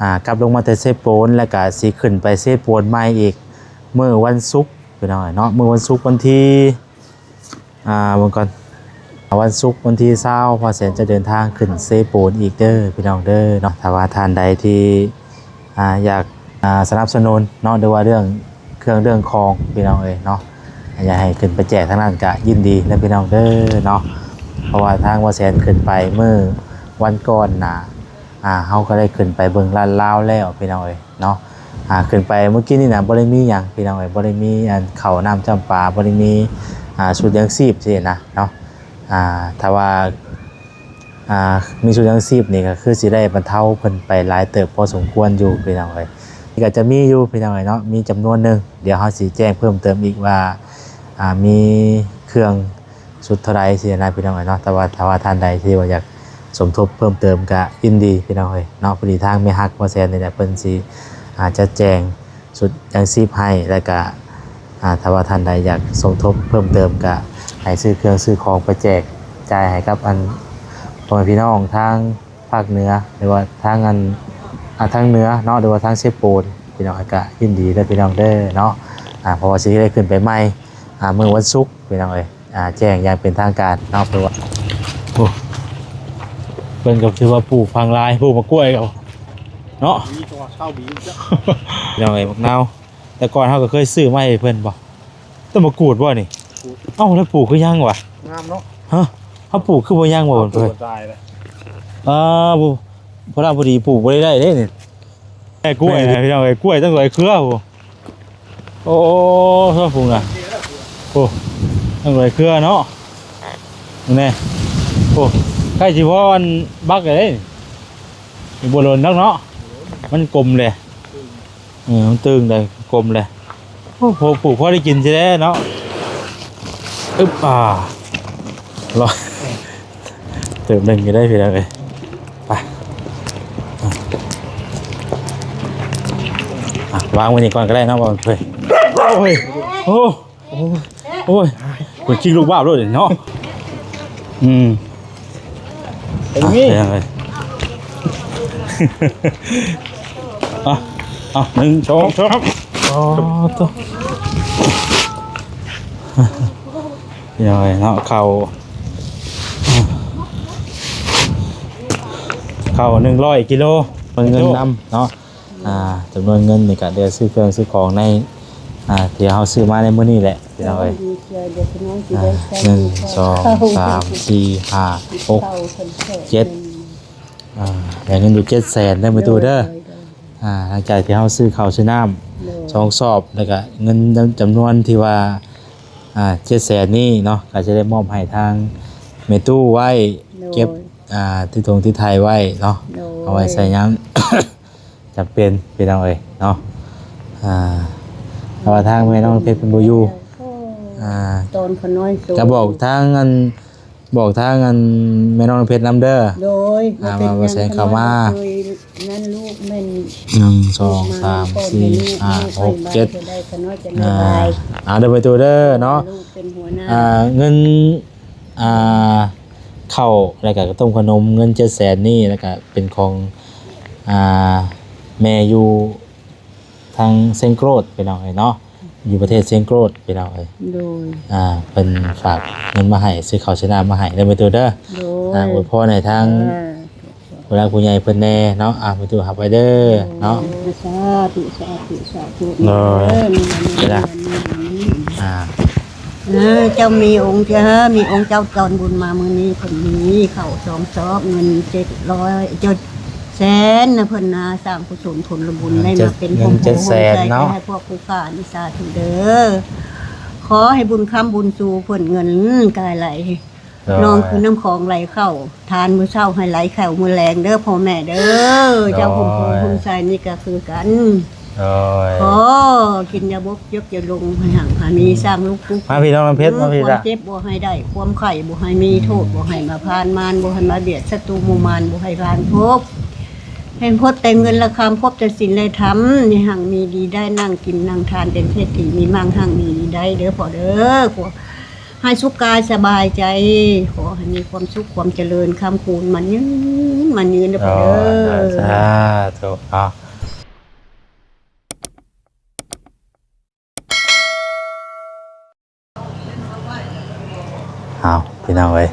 ອ່າ ກັບລົງມາແຕ່ເຊໂປນ ແລ້ວກະຊິຂຶ້ນໄປເຊໂປນໃໝ່ອີກ ມື້ວັນສຸກ ພີ່ນ້ອງເອີຍເນາະ. ມື້ວັນສຸກວັນທີ ອ່າ ເບິ່ງກ່ອນ ວັນສຸກວັນທີຊາວ ພໍ່ແສນຈະເດີນທາງຂຶ້ນເຊໂປນອີກເດີ ພີ່ນ້ອງເດີເນາະ. ຖ້າວ່າທ່ານໃດທີ່ ອ່າ ຢາກ ອ່າ ສະໜັບສະໜູນເນາະ ຫຼືວ່າເລື່ອງເຄື່ອງເລື່ອງຂອງ ພີ່ນ້ອງເອີຍເນາະ ຢາກໃຫ້ຂຶ້ນໄປແຈກທາງນັ້ນກະຍິນດີເດີ ພີ່ນ້ອງເດີເນາະ. ເພາະວ່າທາງພໍ່ແສນຂຶ້ນໄປມື້ວັນກ່ອນນະ ອ່າ ເຮົາກໍໄດ້ຂຶ້ນໄປເບິ່ງລາດລາວແລ້ວ ພີ່ນ້ອງເອີຍເນາະ. ອ່າ ຂຶ້ນໄປມື້ກີ້ນີ້ນະ ບໍ່ໄດ້ມີຫຍັງ ພີ່ນ້ອງເອີຍ ບໍ່ໄດ້ມີອັນເຂົ້ານ້ຳຈຳປາ ບໍ່ໄດ້ມີ ອ່າ ຊຸດຍັງຊີບຊີ້ນະເນາະ. ອ່າ ຖ້າວ່າ ອ່າ ມີຊຸດຍັງຊີບນີ້ກໍຄືຊິໄດ້ບັນເທົາເພິ່ນໄປຫຼາຍເຕີບພໍສົມຄວນຢູ່ ພີ່ນ້ອງເອີຍ. ນີ້ກໍຈະມີຢູ່ ພີ່ນ້ອງເອີຍເນາະ ມີຈຳນວນໜຶ່ງ ດຽວເຮົາຊິແຈ້ງເພີ່ມເຕີມອີກວ່າ ອ່າ ມີເຄື່ອງຊຸດເທົ່າໃດຊີ້ນະ ພີ່ນ້ອງເອີຍເນາະ. ແຕ່ວ່າຖ້າວ່າທ່ານໃດທີ່ວ່າຢາກສົມທົບເພີ່ມເຕີມກໍຍິນດີ ພີ່ນ້ອງເອີຍເນາະ. ພໍດີທາງແມ່ຮັກພໍ່ແສນນີ້ແຫຼະ ເພິ່ນຊິ ອ່າ ຈັດແຈງ ຊຸດຍັງຊີບໃຫ້ ແລ້ວກະ ອ່າ ຖ້າວ່າທ່ານໃດຢາກສົມທົບເພີ່ມເຕີມ ກະໃຫ້ຊື້ເຄື່ອງຊື້ຂອງໄປແຈກຈ່າຍໃຫ້ກັບອັນ ພໍ່ແມ່ພີ່ນ້ອງທາງພາກເໜືອ ຫຼືວ່າທາງອັນ ອ່າ ທາງເໜືອເນາະ ຫຼືວ່າທາງເຊໂປນ ພີ່ນ້ອງ ກະຍິນດີເດີ ພີ່ນ້ອງເດີເນາະ. ອ່າ ເພາະວ່າຊິໄດ້ຂຶ້ນໄປໃໝ່ ອ່າ ມື້ວັນສຸກ ພີ່ນ້ອງເອີຍ. ອ່າ ແຈ້ງຢ່າງເປັນທາງການເນາະ ເພາະວ່າ ໂອ້ ເພິ່ນກໍຖືວ່າປູກຜັງຫຼາຍ ປູກໝາກກ້ວຍກໍເນາະ ມີແຕ່ວ່າເຊົາບີ ພີ່ນ້ອງເອີຍ ໝາກນາວ ແຕ່ກ່ອນເຮົາກໍເຄີຍຊື້ມາໃຫ້ເພິ່ນບໍ່? ຕົ້ນໝາກກູດບໍ່ນີ້? ເອົ້າ ແລ້ວປູກຄືຍັງວະ? ງາມເນາະ ຮະ ເຮົາປູກຄືບໍ່ຍັງວະ? ເອົາ ເພິ່ນ ປູກຕາຍເລີຍ ອ່າ ບໍ່ ພໍລະພໍດີປູກບໍ່ໄດ້ໄດ້ເດ້ນີ້. ແຕ່ກ້ວຍນະ ພີ່ນ້ອງເອີຍ ກ້ວຍຕັ້ງຫຼາຍເຄືອພຸ້ນ. ໂອ້ ໂທ້ ພຸ້ນນະ ໂອ້ ຕັ້ງຫຼາຍເຄືອເນາະ ນີ້ ໂອ້ ໃກ້ຊິພໍອັນບັກແລ້ວເດ້ ອີກບໍ່ດົນດອກເນາະ ມັນກົມເດ້ ເອີ ມັນຕຶງໄດ້ ກົມເດ້. ໂອ້ ປູກພໍໄດ້ກິນຊິແລ້ວເນາະ ອຶບ ອ່າ ລອຍ ເຕີມໜຶ່ງຢູ່ໄດ້ພີ່ນ້ອງເອີຍ ໄປ ອ່ະ ວາງໄວ້ນີ້ກ່ອນກໍໄດ້ເນາະ ບໍ່ເຄີຍ ໂອ້ຍ ໂອ້ ໂອ້ຍ ໂອ້ຍ ເພິ່ນຈິກລູກບາບໂລດເນາະ ອືມ ເປັນ ອ່ະ ນີ້ ເປັນຫຍັງເອີຍ ອ່ະ ອ່ະ ໜຶ່ງ ສອງ ສາມ ອໍ ໂທ້ ພີ່ນ້ອງເອີຍເນາະ ເຂົ້າ ເຂົ້າໜຶ່ງຮ້ອຍກິໂລ ເງິນນຳເນາະ ອ່າ ຈຳນວນເງິນນີ້ກະເຫຼືອຊື້ເຄື່ອງຊື້ຂອງໃນ ອ່າ ທີ່ເຮົາຊື້ມາໃນມື້ນີ້ແຫຼະ ພີ່ນ້ອງເອີຍ ອ່າ ໜຶ່ງ ສອງ ສາມ ສີ່ ຫ້າ ຫົກ ເຈັດ ອ່າ ໄດ້ເງິນຢູ່ເຈັດແສນເດີ ແມ່ຕູ້ເດີ ໂດຍ ອ່າ ຫຼັງຈາກທີ່ເຮົາຊື້ເຂົ້າຊື້ນ້ຳ ໂດຍ ສອງສອບ ແລ້ວກະເງິນຈຳນວນທີ່ວ່າ ອ່າ ເຈັດແສນນີ້ເນາະ ກໍຈະໄດ້ມອບໃຫ້ທາງແມ່ຕູ້ໄວ້ ໂດຍ ເກັບ ອ່າ ຕິດຖົງຕິດໄຖໄວ້ເນາະ ໂດຍ ເອົາໄວ້ໃຊ້ຍາມຈຳເປັນ ພີ່ນ້ອງເອີຍເນາະ ອ່າ ເພາະວ່າທາງແມ່ນ້ອງເພັດເພິ່ນບໍ່ຢູ່ ໂອ້ ອ່າ ຕອນຂ້ານ້ອຍໂຕ ກໍບອກທາງອັນ ບອກທາງອັນແມ່ນ້ອງເພັດນຳເດີ ໂດຍ ອ່າ ວ່າ ວ່າບໍ່ແຊງເຂົ້າມາ ນັ້ນລູກແມ່ນ ໜຶ່ງ ສອງ ສາມ ສີ່ ຫ້າ ຫົກ ເຈັດ ອ່າ ເດີໄປຕູ້ເດີເນາະ ລູກເປັນຫົວໜ້າ ອ່າ ເງິນ ອ່າ ເຂົ້າ ແລ້ວກະກະຕົ້ມຂະໜົມ ເງິນເຈັດແສນນີ້ ແລ້ວກະເປັນຂອງ ອ່າ ແມ່ຢູ່ ທາງເຊງໂກຣດ ພີ່ນ້ອງເອີຍເນາະ ຢູ່ປະເທດເຊງໂກຣດ ພີ່ນ້ອງເອີຍ ໂດຍ ອ່າ ເພິ່ນຝາກເງິນມາໃຫ້ ຊື້ເຂົ້າຊື້ນ້ຳມາໃຫ້ເດີ ແມ່ຕູ້ເດີ ໂດຍ ອ່າ ອວຍພອນໃຫ້ທາງ ອ່າ ຜູ້ຫຼັກຜູ້ໃຫຍ່ເພິ່ນແດ່ເນາະ ອ່າ ແມ່ຕູ້ຮັບໄວ້ເດີ ໂດຍ ເນາະ ສາທຸ ສາທຸ ສາທຸ ໂດຍ ເດີ ອ່າ ເອີ ເຈົ້າມີອົງ ເອີ ມີອົງເຈົ້າຈອນບຸນມາມື້ນີ້ ເພິ່ນມີເຂົ້າສອງຊອກ ເງິນເຈັດຮ້ອຍ ເຈັດແສນນະ ເພິ່ນນະ ສ້າງກຸສົນຜົນລະບຸນ ອ່າ ໄດ້ມາເປັນ ເຈັດ ໂຮມໂພ ເງິນເຈັດແສນເນາະ ໃຫ້ພວກຜູ້ຂ້ານີ້ ສາທຸເດີ ຂໍໃຫ້ບຸນຄ້ຳບຸນຊູເພິ່ນ ເງິນກາຍໄຫຼ ໂດຍ ນອງຄືນ້ຳຂອງໄຫຼເຂົ້າ ທານມື້ເຊົ້າໃຫ້ໄຫຼເຂົ້າມື້ແລງເດີພໍ່ແມ່ເດີ ໂດຍ ເຈົ້າຫົ່ມໂພໂຮມໄຊນີ້ກໍຄືກັນ ໂດຍ ຂໍກິນຢາບົກ ຢົກຢາລົງ ໃຫ້ຮັ່ງໃຫ້ມີ ອືມ ສ້າງລູກປຸກ ມາພີ່ນ້ອງນ້ຳເພັດ ມາພີ່ ຄວາມເຈັບບໍ່ໃຫ້ໄດ້ ຄວາມໄຂ້ບໍ່ໃຫ້ມີ ອືມ ໂທດບໍ່ໃຫ້ມາຜ່ານ ມານບໍ່ໃຫ້ມາບຽດ ສັດຕູໝູ່ມານບໍ່ໃຫ້ຜ່ານພົບ ໃຫ້ພົບແຕ່ເງິນລະຄຳ ພົບແຕ່ສິນແລະທຳ ໃຫ້ຮັ່ງມີດີໄດ້ ນັ່ງກິນນັ່ງທານ ເປັນເສດຖີມີໝັ້ງ ຮັ່ງມີດີໄດ້ເດີພໍ່ເດີ ພວກ ໃຫ້ສຸກກາຍສະບາຍໃຈ ຂໍໃຫ້ມີຄວາມສຸກຄວາມຈະເລີນຄ້ຳຄູນໝັ້ນຍືນ ໝັ້ນຍືນເດີພໍ່ເດີ. ສາທຸ. ເອົາ ເອົາ ພີ່ນ້ອງເອີຍ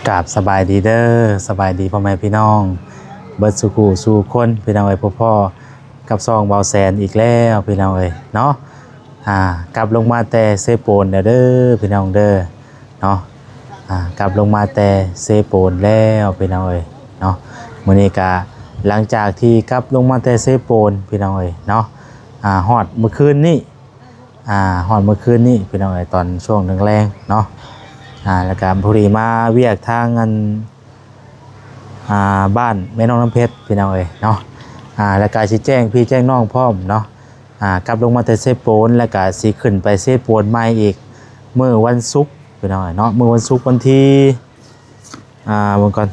ກາບສະບາຍດີເດີ ສະບາຍດີພໍ່ແມ່ພີ່ນ້ອງເບິດສູ່ຄູ່ສູ່ຄົນ ພີ່ນ້ອງເອີຍ ພົບພໍ້ກັບຊ່ອງເບົາແສນອີກແລ້ວ ພີ່ນ້ອງເອີຍເນາະ. ອ່າ ກັບລົງມາແຕ່ເຊໂປນແລ້ວເດີ ພີ່ນ້ອງເດີເນາະ. ອ່າ ກັບລົງມາແຕ່ເຊໂປນແລ້ວ ພີ່ນ້ອງເອີຍເນາະ. ມື້ນີ້ກະຫຼັງຈາກທີ່ກັບລົງມາແຕ່ເຊໂປນ ພີ່ນ້ອງເອີຍເນາະ ອ່າ ຮອດມື້ຄືນນີ້ ອ່າ ຮອດມື້ຄືນນີ້ ພີ່ນ້ອງເອີຍ ຕອນຊ່ວງແລງໆເນາະ. ອ່າ ແລ້ວກະພໍດີມາວຽກທາງອັນ ອ່າ ບ້ານແມ່ນ້ອງນ້ຳເພັດ ພີ່ນ້ອງເອີຍເນາະ. ອ່າ ແລ້ວກະຊິແຈ້ງພີ່ແຈ້ງນ້ອງພ້ອມເນາະ. ອ່າ ກັບລົງມາແຕ່ເຊໂປນ ແລ້ວກະຊິຂຶ້ນໄປເຊໂປນໃໝ່ອີກ ມື້ວັນສຸກ ພີ່ນ້ອງເອີຍເນາະ. ມື້ວັນສຸກວັນທີ ອ່າ ເບິ່ງກ່ອນ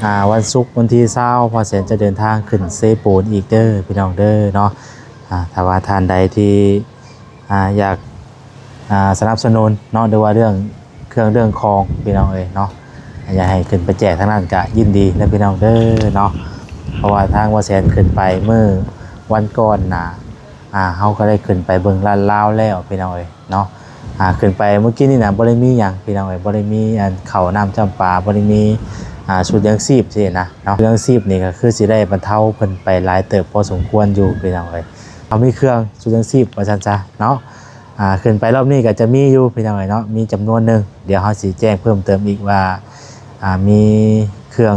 ອ່າ ວັນສຸກວັນທີຊາວ ພໍ່ແສນຈະເດີນທາງຂຶ້ນເຊໂປນອີກເດີ ພີ່ນ້ອງເດີເນາະ. ອ່າ ຖ້າວ່າທ່ານໃດທີ່ ອ່າ ຢາກ ອ່າ ສະໜັບສະໜູນເນາະ ຫຼືວ່າເລື່ອງເຄື່ອງເລື່ອງຂອງ ພີ່ນ້ອງເອີຍເນາະ ຢາກໃຫ້ຂຶ້ນໄປແຈກທາງນັ້ນກະຍິນດີເດີ ພີ່ນ້ອງເດີເນາະ. ເພາະວ່າທາງເບົາແສນຂຶ້ນໄປມື້ວັນກ່ອນນະ ອ່າ ເຮົາກໍໄດ້ຂຶ້ນໄປເບິ່ງລາດລາວແລ້ວ ພີ່ນ້ອງເອີຍເນາະ. ອ່າ ຂຶ້ນໄປມື້ກີ້ນີ້ນະ ບໍ່ໄດ້ມີຫຍັງ ພີ່ນ້ອງເອີຍ ບໍ່ໄດ້ມີອັນເຂົ້ານ້ຳຈຳປາ ບໍ່ໄດ້ມີ ອ່າ ຊຸດຍັງຊີບຊີ້ນະເນາະ. ຊຸດຍັງຊີບນີ້ກໍຄືຊິໄດ້ບັນເທົາເພິ່ນໄປຫຼາຍເຕີບພໍສົມຄວນຢູ່ ພີ່ນ້ອງເອີຍ. ເຮົາມີເຄື່ອງຊຸດຍັງຊີບວ່າຊັ້ນຊະເນາະ. ອ່າ ຂຶ້ນໄປລອບນີ້ກໍຈະມີຢູ່ ພີ່ນ້ອງເອີຍເນາະ ມີຈຳນວນໜຶ່ງ ດຽວເຮົາຊິແຈ້ງເພີ່ມເຕີມອີກວ່າ ອ່າ ມີເຄື່ອງ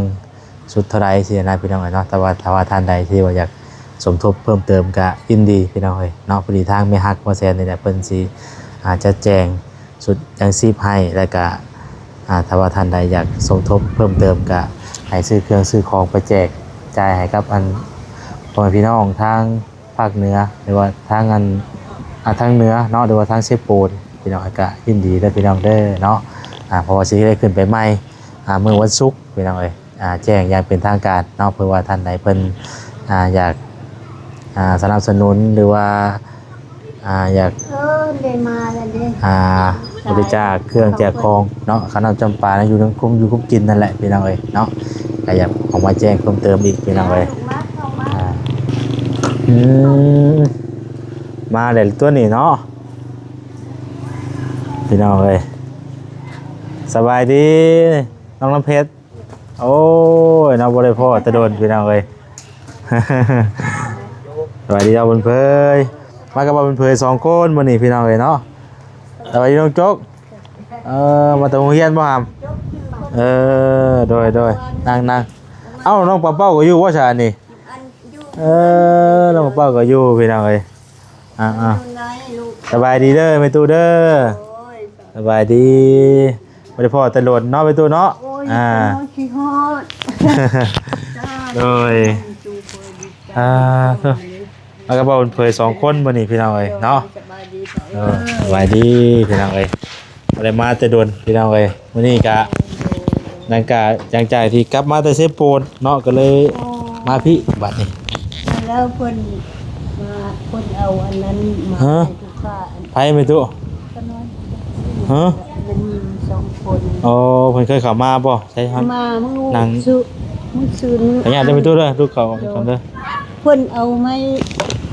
ຊຸດເທົ່າໃດຊີ້ນະ ພີ່ນ້ອງເອີຍເນາະ. ແຕ່ວ່າຖ້າວ່າທ່ານໃດທີ່ວ່າຢາກສົມທົບເພີ່ມເຕີມກະຍິນດີ ພີ່ນ້ອງເອີຍເນາະ. ພໍດີທາງແມ່ຮັກເບົາແສນນີ້ແຫຼະ ເພິ່ນຊິ ອ່າ ຈັດແຈງຊຸດຍັງຊີບໃຫ້ ແລ້ວກະ ອ່າ ຖ້າວ່າທ່ານໃດຢາກສົມທົບເພີ່ມເຕີມກະໃຫ້ຊື້ເຄື່ອງຊື້ຂອງໄປແຈກຈ່າຍໃຫ້ກັບອັນ ພໍ່ແມ່ພີ່ນ້ອງທາງ ພາກເໜືອ ຫຼືວ່າທາງອັນ ອ່າ ທາງເໜືອເນາະ ຫຼືວ່າທາງເຊໂປນ ພີ່ນ້ອງ ກະຍິນດີເດີ ພີ່ນ້ອງເດີເນາະ. ອ່າ ເພາະວ່າຊິໄດ້ຂຶ້ນໄປໃໝ່ ອ່າ ມື້ວັນສຸກ ພີ່ນ້ອງເອີຍ ອ່າ ແຈ້ງຢ່າງເປັນທາງການເນາະ. ເພື່ອວ່າທ່ານໃດເພິ່ນ ອ່າ ຢາກ ອ່າ ສະໜັບສະໜູນ ຫຼືວ່າ ອ່າ ຢາກ ເອີ ໄດ້ມາແລ້ວເດ້ ອ່າ ບໍລິຈາກເຄື່ອງແຈກຂອງເນາະ ເຂົ້ານ້ຳຈຳປາ ຢູ່ນຳກຸ້ມຢູ່ກຸ້ມກິນນັ້ນແຫຼະ ພີ່ນ້ອງເອີຍເນາະ. ກໍຢາກເອົາມາແຈ້ງເພີ່ມເຕີມອີກ ພີ່ນ້ອງເອີຍ. ອ່າ ອືມ ມາແລ້ວຕົວນີ້ເນາະ ພີ່ນ້ອງເອີຍ. ສະບາຍດີ ນ້ອງນ້ຳເພັດ. ໂອ້ຍເນາະ ບໍ່ໄດ້ພໍ້ແຕ່ດົນ ພີ່ນ້ອງເອີຍ. ສະບາຍດີເຈົ້າບຸນເຜີຍ ມາກັບບ່າວບຸນເຜີຍສອງຄົນມື້ນີ້ ພີ່ນ້ອງເອີຍເນາະ. ສະບາຍດີນ້ອງຈົກ. ເອີ ມາແຕ່ໂຮງຮຽນບໍ່ຫຳ? ເອີ ໂດຍໆ ນັ່ງໆ. ເອົ້າ ນ້ອງປາເປົ້າກໍຢູ່ບໍ່ຊະນີ້? ເອີ ນ້ອງປາເປົ້າກໍຢູ່ ພີ່ນ້ອງເອີຍ. ອ່າໆ ສະບາຍດີເດີແມ່ຕູ້ເດີ. ສະບາຍດີ ບໍ່ໄດ້ພໍ້ແຕ່ດົນເນາະແມ່ຕູ້ເນາະ. ໂດຍ ອ່າ ໂດຍ ອ່າ ມາກັບບ່າວບຸນເຜີຍສອງຄົນມື້ນີ້ ພີ່ນ້ອງເອີຍເນາະ. ໂດຍ ສະບາຍດີ ພີ່ນ້ອງເອີຍ ບໍ່ໄດ້ມາແຕ່ດົນ ພີ່ນ້ອງເອີຍ. ມື້ນີ້ກະ ຫຼັງຈາກ ຫຼັງຈາກທີ່ກັບມາແຕ່ເຊໂປນເນາະ ກໍເລີຍມາພີ້ບັດນີ້. ແລ້ວເພິ່ນມາ ເພິ່ນເອົາອັນນັ້ນມາໃຫ້ລູກຄ້າ. ໃຜແມ່ຕູ້? ກະນ້ອຍ. ຮະ? ມັນມີສອງຄົນ. ໂອ້ ເພິ່ນເຄີຍເຂົ້າມາບໍ່? ໃຊ່ ມາມື້ ມື້ຊືນ ມື້ຊືນ ຂໍອະນຸຍາດເດີແມ່ຕູ້ເດີ ລູກເຂົ້າກ່ອນເດີ. ເພິ່ນເອົາໄມ້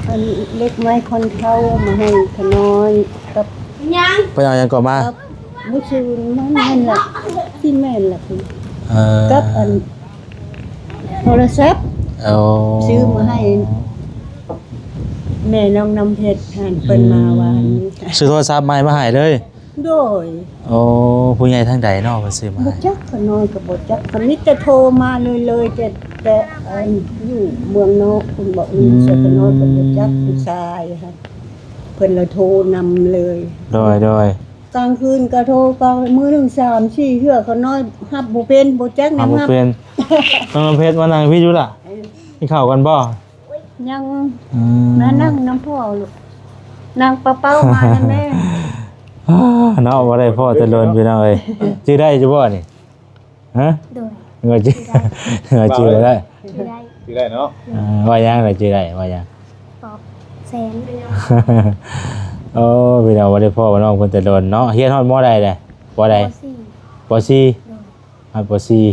ອັນເຫຼັກໄມ້ຄອນເທົາມາໃຫ້ຂະນ້ອຍກັບ ເພິ່ນເອົາຫຍັງກໍມາ? ມື້ຊືນ ມັນນັ້ນລະ ຊິແມ່ນລະ ເອີ ກັບອັນໂທລະສັບ ເອົາ ຊື້ມາໃຫ້ແມ່ນ້ອງນ້ຳເພັດຫັ້ນ. ເພິ່ນມາວານນີ້ ຊື້ໂທລະສັບໃໝ່ມາໃຫ້ເລີຍ. ໂດຍ ໂອ້ ຜູ້ໃຫຍ່ທາງໃດເນາະ ເພິ່ນຊື້ມາໃຫ້? ບໍ່ຈັກ ຂະນ້ອຍກໍບໍ່ຈັກ ກໍມີແຕ່ໂທມາເລີຍໆ ແຕ່ ແຕ່ອັນຢູ່ເມືອງນອກພຸ້ນ ບໍ່ ຢູ່ ອືມ ໃສຂະນ້ອຍກໍບໍ່ຈັກ ຜູ້ຊາຍຫັ້ນ ເພິ່ນລະໂທນຳເລີຍ. ໂດຍໆ ກາງຄືນກໍໂທ ກາງມື້ໜຶ່ງສາມສີ່ເທື່ອ ຂະນ້ອຍຮັບບໍ່ເປັນ ບໍ່ຈັກນຳຮັບ ຮັບບໍ່ເປັນ. ນ້ອງນ້ຳເພັດມານັ່ງພີ້ຢູ່ລະ ເອີ ກິນເຂົ້າກັນບໍ່? ຍັງ ອືມ ມານັ່ງນຳພໍ່ລູກ ນັ່ງປະເປົາມານຳແມ່. ເນາະ ບໍ່ໄດ້ພໍ້ແຕ່ດົນ ພີ່ນ້ອງເອີຍ. ຈື່ໄດ້ຢູ່ບໍ່ນີ້? ຮະ? ໂດຍ ວ່າຈື່ ວ່າຈື່ໄດ້ ຈື່ໄດ້ ຈື່ໄດ້ເນາະ. ເອີ ວ່າຫຍັງລະຈື່ໄດ້ ວ່າຫຍັງ? ປອບແສນ. ໂອ້ ພີ່ນ້ອງ ບໍ່ໄດ້ພໍ້ນ້ອງເພິ່ນແຕ່ດົນເນາະ. ຮຽນຮອດ ມ.ໃດແດ່? ປ.ໃດ? ປ.ສີ່ ປ.ສີ່ ໂດຍ ຮອດ ປ.ສີ່.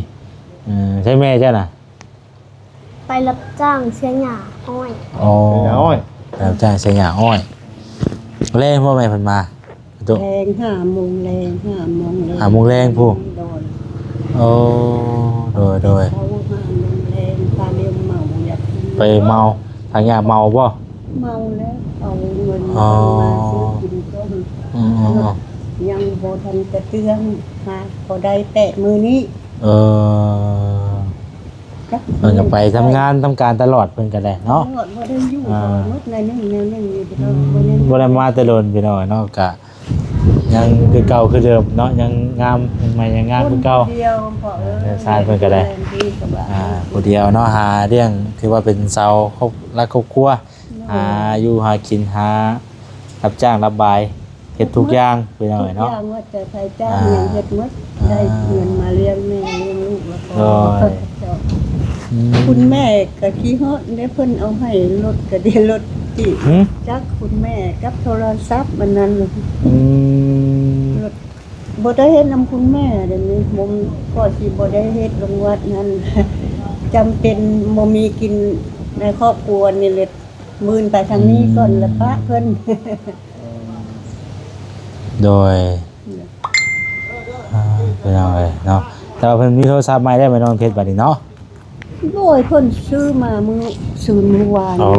ເອີ ໃສແມ່ເຈົ້ານະ? ໄປຮັບຈ້າງເສຍຫຍ້າອ້ອຍ. ອໍ ເສຍຫຍ້າອ້ອຍ ໄປຮັບຈ້າງເສຍຫຍ້າອ້ອຍ. ແລງບໍ່ແມ່ເພິ່ນມາ? ໂຕ ແລງ ຫ້າໂມງແລງ ຫ້າໂມງແລງ ຫ້າໂມງແລງພຸ້ນ. ໂດຍ ໂອ້ ໂດຍ ໂດຍ ເຂົາຫ້າໂມງແລງ ພາແມ່ເມົາ ຢາກກິນ ໄປເມົາ ທາງຍາເມົາບໍ່? ເມົາແລ້ວ ເອົາເງິນ ອໍ ມາຊື້ກິນກ່ອນ. ອືມ ອືມ ອືມ ຍັງບໍ່ທັນກະເຕືອນ ຫາກໍໄດ້ແປະມື້ນີ້. ເອີ ຈັກ ເພິ່ນກໍໄປທຳງານທຳການຕະຫຼອດ ເພິ່ນກໍໄດ້ເນາະ ຕະຫຼອດ ບໍ່ໄດ້ຢູ່ ອ່າ ກໍໝົດໜ້ອຍໜຶ່ງແນວໜຶ່ງຢູ່ ອືມ ເນາະ ບໍ່ໄດ້ມາແຕ່ດົນ ພີ່ນ້ອງເນາະ. ກະຍັງຄືເກົ່າຄືເດີມເນາະ ຍັງງາມ ຍັງໃໝ່ຍັງງາມຄືເກົ່າ. ຄົນດຽວ ພໍ່ເອີຍ ເອີ ຊານເພິ່ນກໍໄດ້ ແມ່ນດີ ອ່າ ຜູ້ດຽວເນາະ ຫາລ້ຽງ ຖືວ່າເປັນເສົາຄອບ ຫຼັກຄອບຄົວ ໂດຍ ຫາຢູ່ຫາກິນ ຫາຮັບຈ້າງຮັບບາຍ ເຮັດທຸກຢ່າງ ພີ່ນ້ອງເອີຍເນາະ. ທຸກຢ່າງວ່າແຕ່ໃຜຈ້າງ ອ່າ ຫຍັງເຮັດໝົດ ອ່າ ໄດ້ເງິນມາລ້ຽງແມ່ລ້ຽງລູກແລ້ວກໍ ໂດຍ ເຈົ້າ ອືມ ຄຸນແມ່ກໍຂີ້ຮ້ອນເດ້ ເພິ່ນເອົາໃຫ້ລົດກໍໄດ້ລົດຕິ ຫື ຈັກຄຸນແມ່ກັບໂທລະສັບອັນນັ້ນ ອືມ ລົດ ບໍ່ໄດ້ເຮັດນຳຄຸນແມ່ ດຽວນີ້ບໍ່ ກໍຊິບໍ່ໄດ້ເຮັດລົງວັດຫັ້ນ ຈຳເປັນບໍ່ມີກິນໃນຄອບຄົວນີ້ແຫຼະ ມື່ນໄປທາງນີ້ກ່ອນ ອືມ ລະປະເພິ່ນ. ໂດຍ ອ່າ ພີ່ນ້ອງເອີຍເນາະ ແຕ່ວ່າເພິ່ນມີໂທລະສັບໃໝ່ແລ້ວແມ່ນ້ອງເພັດ ບັດນີ້ເນາະ. ໂດຍ ເພິ່ນຊື້ມາມື້ຊືນມື້ວານ. ໂອ້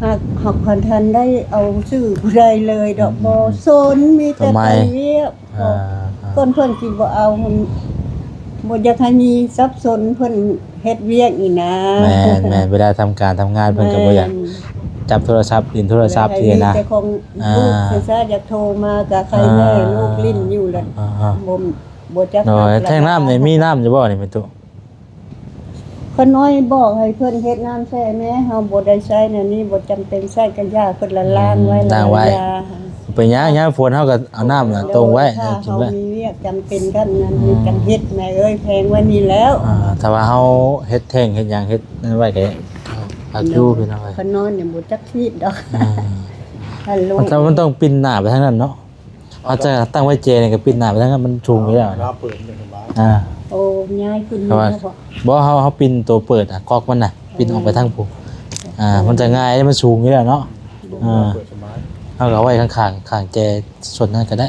ຫາກ ຫາກບໍ່ທັນໄດ້ເອົາຊື່ຜູ້ໃດເລີຍດອກ ອືມ ບໍ່ສົນ ມີແຕ່ໄປວຽກ. ອ່າ ກ່ອນເພິ່ນຊິບໍ່ເອົາ ບໍ່ຢາກໃຫ້ມີສັບສົນ ເພິ່ນເຮັດວຽກນີ້ນາ. ແມ່ນໆ ເວລາທຳການທຳງານ ເພິ່ນກໍບໍ່ຢາກ ແມ່ນ ຈັບໂທລະສັບ ຫຼິ້ນໂທລະສັບຊີ້ນະ ມີແຕ່ຂອງລູກ ອ່າ ເສຍຊາ ຢາກໂທມາກໍໃຫ້ແມ່ ອ່າ ລູກຫຼິ້ນຢູ່ລະ ອ່າ ບໍ່ ບໍ່ຈັກ. ໂດຍ ແທງນ້ຳນີ້ມີນ້ຳຢູ່ບໍ່ນີ້ແມ່ຕູ້? ຂ້ານ້ອຍບອກໃຫ້ເພິ່ນເຮັດນ້ຳແຊ່ແດ່ ເຮົາບໍ່ໄດ້ໃຊ້ແນວນີ້ ບໍ່ຈຳເປັນໃຊ້ກະຢ່າ ເພິ່ນລະລ້າງໄວ້ ອືມ ລ້າງໄວ້ ເປັນຫຍັງ ຍາມຝົນເຮົາກໍເອົານ້ຳນະ ໂດຍ ຕົ້ງໄວ້ ຖ້າເຮົາມີວຽກຈຳເປັນກັບນັ້ນ ອືມ ຈັ່ງເຮັດແມ່ເອີຍ ແພງໄວ້ນີ້ແລ້ວ. ອ່າ ຖ້າວ່າເຮົາເຮັດແທ້ງເຮັດຫຍັງ ເຮັດນັ້ນໄວ້ກໍ ອາ ໂດຍ ຢູ່ ພີ່ນ້ອງເອີຍ ຂ້ານ້ອຍນີ້ບໍ່ຈັກຄິດດອກ ອ່າ ມັນຕ້ອງ ມັນຕ້ອງປິ່ນໜ້າໄປທາງນັ້ນເນາະ. ເຮົາຈະຕັ້ງໄວ້ແຈນີ້ກໍປິ່ນໜ້າໄປທາງນັ້ນ ມັນສູງຢູ່ແລ້ວ ເວລາເປີດມັນຈະສະບາຍ ອ່າ ໂອ້ ງ່າຍຂຶ້ນ ເພາະວ່າ ເນາະ ບໍ່ ເຮົາ ເຮົາປິ່ນໂຕເປີດອະ ກອກມັນນະ ປິ່ນອອກໄປທາງພຸ້ນ ອ່າ ມັນຈະງ່າຍ ມັນສູງຢູ່ແລ້ວເນາະ ອ່າ ເປີດສະບາຍ ເຮົາກໍເອົາໄວ້ຂ້າງໆ ຂ້າງແຈສ່ວນນັ້ນກໍໄດ້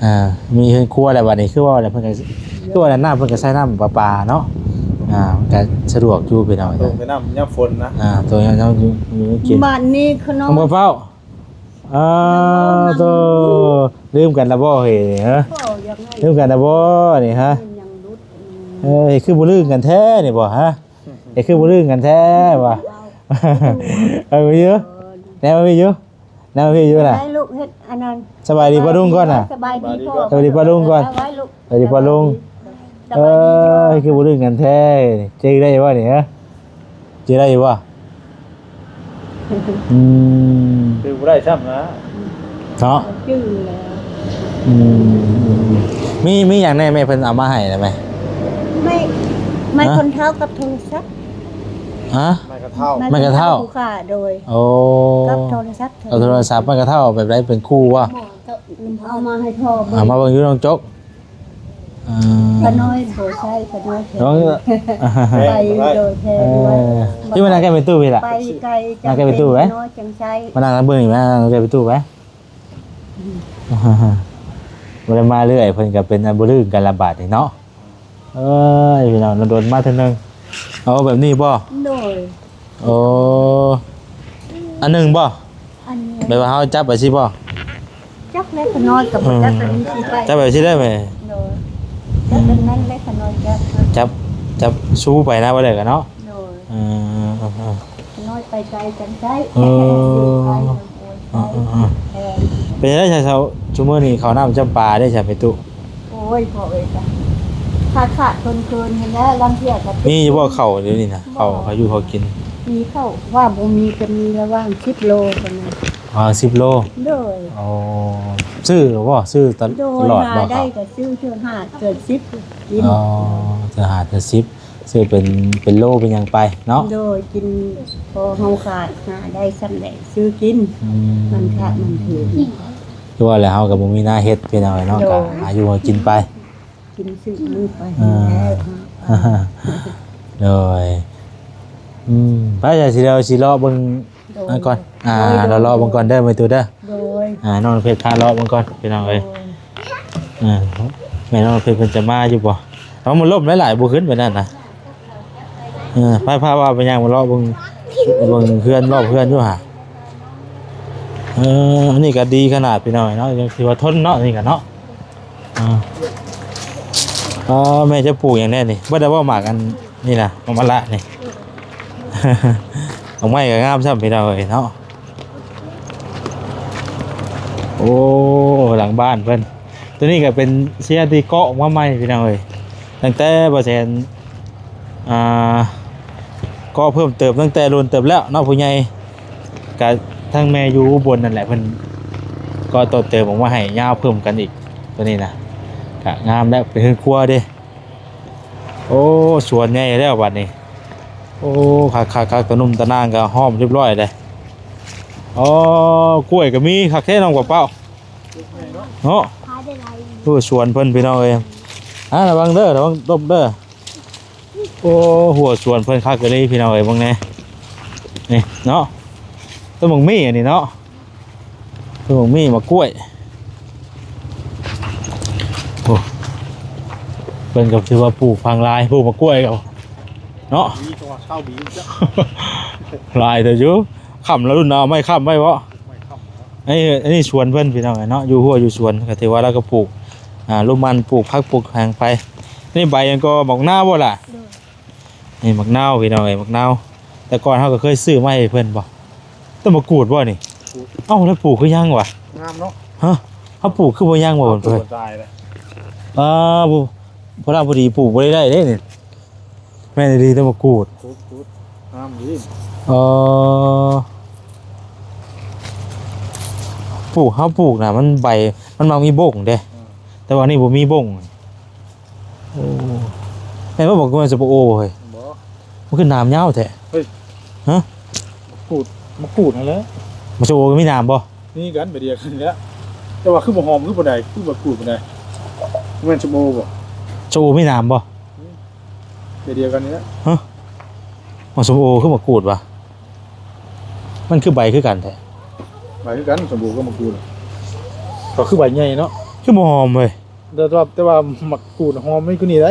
ອ່າ ມີເຮືອນຄົວແລ້ວບັດນີ້ ຄືວ່າແລ້ວ ເພິ່ນກໍ ຄືວ່າແລ້ວ ນ້ຳເພິ່ນກໍໃຊ້ນ້ຳປະປາເນາະ ອ່າ ມັນກໍສະດວກຢູ່ ພີ່ນ້ອງ ຕົງແຕ່ນ້ຳຍາມຝົນນະ ອ່າ ຕົງຍາມ ຍາມຢູ່ ຢູ່ກິນ ບັດນີ້ຂະນ້ອຍ ເອົາ ເອົາ ໂຕ ລືມກັນລະບໍ່ເຮີ້ຍ ຮະ? ລືມກັນລະບໍ່ນີ້ ຮະ? ເອີຍ ຄືບໍ່ລືມກັນແທ້ນີ້ບໍ່ ຮະ? ເອີຍ ຄືບໍ່ລືມກັນແທ້ວ່າ ເອີ ຢູ່ ແນວຢູ່ ແນວຢູ່ລະ ໄດ້ລູກເຮັດອັນນັ້ນ ສະບາຍດີປ້າລຸງກ່ອນນະ ສະບາຍດີພໍ່ ສະບາຍດີປ້າລຸງກ່ອນ ສະບາຍດີປ້າລຸງ ສະບາຍດີ ເອີຍ ຄືບໍ່ລືມກັນແທ້ ຈື່ໄດ້ບໍ່ນີ້ ຮະ? ຈື່ໄດ້ຢູ່ບໍ່? ອືມ ຈື່ບໍ່ໄດ້ຊ້ຳນະ ເນາະ ຈື່ແລ້ວ ອືມ ມີ ມີຫຍັງແດ່ແມ່ເພິ່ນເອົາມາໃຫ້ນະແມ່? ໄມ້ ໄມ້ ຮະ? ຄົນເຖົ້າກັບໂທລະສັບ ຮະ? ໄມ້ກະເທົ້າ ໄມ້ກະເທົ້າ ໄມ້ກະເທົ້າ ໂດຍ ໂອ້ ກັບໂທລະສັບ ກັບໂທລະສັບ ໄມ້ກະເທົ້າແບບໃດ ເປັນຄູ່ບໍ່? ເອົາມາໃຫ້ພໍ່ເບິ່ງ ເອົາມາເບິ່ງຢູ່ນ້ອງຈົກ ອ່າ ຂະນ້ອຍບໍ່ໃຊ້ ຂະນ້ອຍແຂງ ໄປໂດຍແຂງ ເອີ ໄປ ທີ່ມານັ່ງໃກ້ແມ່ຕູ້ພີ້ລະ ໄປໄກ ນັ່ງໃກ້ແມ່ຕູ້ໄວ້ ຂະນ້ອຍຈັ່ງໃຊ້ ມານັ່ງທາງເບິ່ງນີ້ ມານັ່ງໃກ້ແມ່ຕູ້ໄວ້ ອືມ ບໍ່ໄດ້ມາເລື້ອຍ ເພິ່ນກໍເປັນອັນບໍ່ລືມກັນລະບາດນີ້ເນາະ ເອີຍ ພີ່ນ້ອງ ດົນໆມາເທື່ອໜຶ່ງ ເອົາແບບນີ້ບໍ່? ໂດຍ ໂອ້ ອັນໜຶ່ງບໍ່? ອັນນີ້ ແບບວ່າເຮົາຈັບໄປຊີ້ບໍ່? ຈັກແລ້ວ ຂະນ້ອຍກໍບໍ່ຈັກ ອືມ ອັນນີ້ຊິໄປ ຈັບໄປຊີ້ໄດ້ແໝ ໂດຍ ຈັບແບບນັ້ນແຫຼະ ຂະນ້ອຍຈັບ ຈັບ ຈັບຊູໄປນະ ວ່າແລ້ວກໍເນາະ ໂດຍ ເອີ ຂະນ້ອຍໄປໄກຈັງໃຊ້ ເອີ ເອີ ເອີ ເປັນຈັ່ງໃດຊະ ຊຸມື້ນີ້ເຂົ້ານ້ຳຈຳປາໄດ້ຊະ ແມ່ຕູ້? ໂອ້ຍ ພໍ່ເອີຍ ຂາດຂາດເຂີນໆ ຫັ້ນແຫຼະ ລາງເທື່ອກໍ ມີຢູ່ບໍ່ເຂົ້າດຽວນີ້ນະ? ເຂົ້າ ເຂົ້າຢູ່ເຂົ້າກິນ ມີເຂົ້າ ວ່າບໍ່ມີກໍມີລະຫວ່າງສິບໂລ ປະມານ ອ່າ ສິບໂລ ໂດຍ ອໍ ຊື້ບໍ່? ຊື້ຕະ ໂດຍ ຕະຫຼອດບໍ່? ຫາໄດ້ກໍຊື້ ເທື່ອຫ້າເທື່ອສິບກິນ ອໍ ເທື່ອຫ້າເທື່ອສິບ ຊື້ເປັນ ເປັນໂລເປັນຫຍັງໄປເນາະ. ໂດຍ ກິນພໍເຮົາຂາດຫາໄດ້ຊ່ຳໃດຊື້ກິນ. ອືມ ມັນຂາດມັນຖືກ ຄືວ່າແຫຼະ ເຮົາກໍບໍ່ມີນາເຮັດພີ່ນ້ອງເອີຍເນາະ. ໂດຍ ກໍຫາຢູ່ຫາກິນໄປ ກິນຊື້ມື້ໄປ. ເອີ ແລ້ວ ໂດຍ ອືມ ໄປ ຊິເລາະ ຊິເລາະເບິ່ງ ໂດຍ ອັນກ່ອນ ອ່າ ໂດຍ ໂດຍ ເລາະໆເບິ່ງກ່ອນເດີ ແມ່ຕູ້ເດີ. ໂດຍ ອ່າ ນ້ອງເພັດພາເລາະເບິ່ງກ່ອນພີ່ນ້ອງເອີຍ. ໂດຍ ອ່າ ແມ່ນ້ອງເພັດເພິ່ນຈະມາຢູ່ບໍ່? ເອົາ ມັນລົ້ມຫຼາຍໆ ບໍ່ຂຶ້ນໄປນັ້ນນະ. ເອີ ພາ ພາວ່າໄປຍ່າງມາເລາະເບິ່ງ ເບິ່ງເຮືອນ ລອບເຮືອນຢູ່ຫາ. ເອີ ອັນນີ້ກໍດີຂະໜາດພີ່ນ້ອງເນາະ ຍັງຖືວ່າທົນເນາະ ນີ້ກໍເນາະ. ອ່າ ອ່າ ແມ່ຈະປູກຫຍັງແດ່ນີ້? ບໍ່ໄດ້ເວົ້າໝາກອັນນີ້ນະ ໝາກມະລະນີ້. ດອກໄມ້ກໍງາມຊ້ຳພີ່ນ້ອງເອີຍເນາະ. ໂອ້ ຫຼັງບ້ານເພິ່ນ ໂຕນີ້ກໍເປັນເຊຍທີ່ເກາະອອກມາໃໝ່ພີ່ນ້ອງເອີຍ. ຕັ້ງແຕ່ບໍ່ແສນ ອ່າ ກໍເພີ່ມເຕີມຕັ້ງແຕ່ດົນເຕີບແລ້ວເນາະ ຜູ້ໃຫຍ່ ກະທັງແມ່ຢູ່ອຸບົນນັ້ນແຫຼະ ເພິ່ນກໍຕໍ່ເຕີມອອກມາໃຫ້ຍາວເພີ່ມກັນອີກ. ໂຕນີ້ນະ ກະງາມແລ້ວ ເປັນເຮືອນຄົວເດ້. ໂອ້ ສວນໃຫຍ່ແລ້ວບັດນີ້. ໂອ້ ຄັກໆໆ ຕາໜຸ່ມຕານາງກໍຫ້ອມຮຽບຮ້ອຍເດ້. ອໍ ກ້ວຍກໍມີ ຄັກແທ້ນ້ອງປາເປົ້າເນາະ. ໂອ້ ສວນເພິ່ນພີ່ນ້ອງເອີຍ. ອ່າ ລະວັງເດີ ລະວັງລົບເດີ. ໂອ້ ຮົ້ວສວນເພິ່ນຄັກອີ່ຫຼີພີ່ນ້ອງເອີຍ ເບິ່ງແດ່ ນີ້ເນາະ. ຕົ້ນໝາກມີ້ອັນນີ້ເນາະ ຕົ້ນໝາກມີ້ ໝາກກ້ວຍ. ໂອ້ ເພິ່ນກໍຖືວ່າປູກຝັງຫຼາຍ ປູກໝາກກ້ວຍກໍເນາະ ມີແຕ່ວ່າຊາວບີ ຫຼາຍເຕີບຢູ່. ຄ່ຳລະລຸ້ນເອົາໄມ້ຄ້ຳໄວ້ບໍ? ໄມ້ຄ້ຳ ອັນນີ້ ອັນນີ້ສວນເພິ່ນພີ່ນ້ອງເນາະ ຢູ່ຮົ້ວຢູ່ສວນ ກໍຖືວ່າລາວກໍປູກ ອ່າ ລູກມັນ ປູກຜັກ ປູກຫຍັງໄປ. ນີ້ໃບຫຍັງກໍ ໝາກນາວບໍລະ? ໂດຍ ນີ້ໝາກນາວພີ່ນ້ອງເອີຍ ໝາກນາວ. ແຕ່ກ່ອນເຮົາກໍເຄີຍຊື້ມາໃຫ້ເພິ່ນບໍ? ຕົ້ນໝາກກູດບໍນີ້? ກູດ. ເອົ້າ ແລ້ວປູກຄືຍັງວະ? ງາມເນາະ. ຮະ ເຮົາປູກຄືບໍ່ຍັງວະ? ເຮົາປູກ ເພິ່ນ ມັນຕາຍແລ້ວ. ອ່າ ບໍ່ ພໍລະພໍດີປູກບໍ່ໄດ້ໄດ້ເດ້ນີ້. ແມ່ນອີ່ຫຼີ ຕົ້ນໝາກກູດ. ກູດ ກູດ ງາມດີ. ເອີ ປູກ ເຮົາປູກນະ ມັນໃບ ມັນມັກມີບົ້ງເດ້. ອືມ ແຕ່ວ່ານີ້ບໍ່ມີບົ້ງ. ໂອ້ ແມ່ນບໍ່ ບໍ່ແມ່ນສົມໂອເຮີ້ຍ? ບໍ່ ມັນຄືໜາມຍາວແທ້? ເຮີ້ຍ ຮະ ໝາກກູດ ໝາກກູດຫັ້ນແຫຼະ. ໝາກສົມໂອກໍມີໜາມບໍ່? ມີກັນ ໃບດຽວກັນນີ້ແຫຼະ. ແຕ່ວ່າຄືບໍ່ຫອມຄືປານໃດ ຄືໝາກກູດປານໃດ. ບໍ່ແມ່ນສົມໂອບໍ່? ສົມໂອມີໜາມບໍ່? ອືມ ໃບດຽວກັນນີ້ແຫຼະ. ຮະ ໝາກສົມໂອຄືໝາກກູດວະ? ມັນຄືໃບຄືກັນແທ້? ໃບຄືກັນ ສົມໂອກັບໝາກກູດ ກໍຄືໃບໃຫຍ່ເນາະ. ຄືບໍ່ຫອມເວີຍ? ແຕ່ວ່າ ແຕ່ວ່າໝາກກູດຫອມມັນກວ່ານີ້ໄດ໋.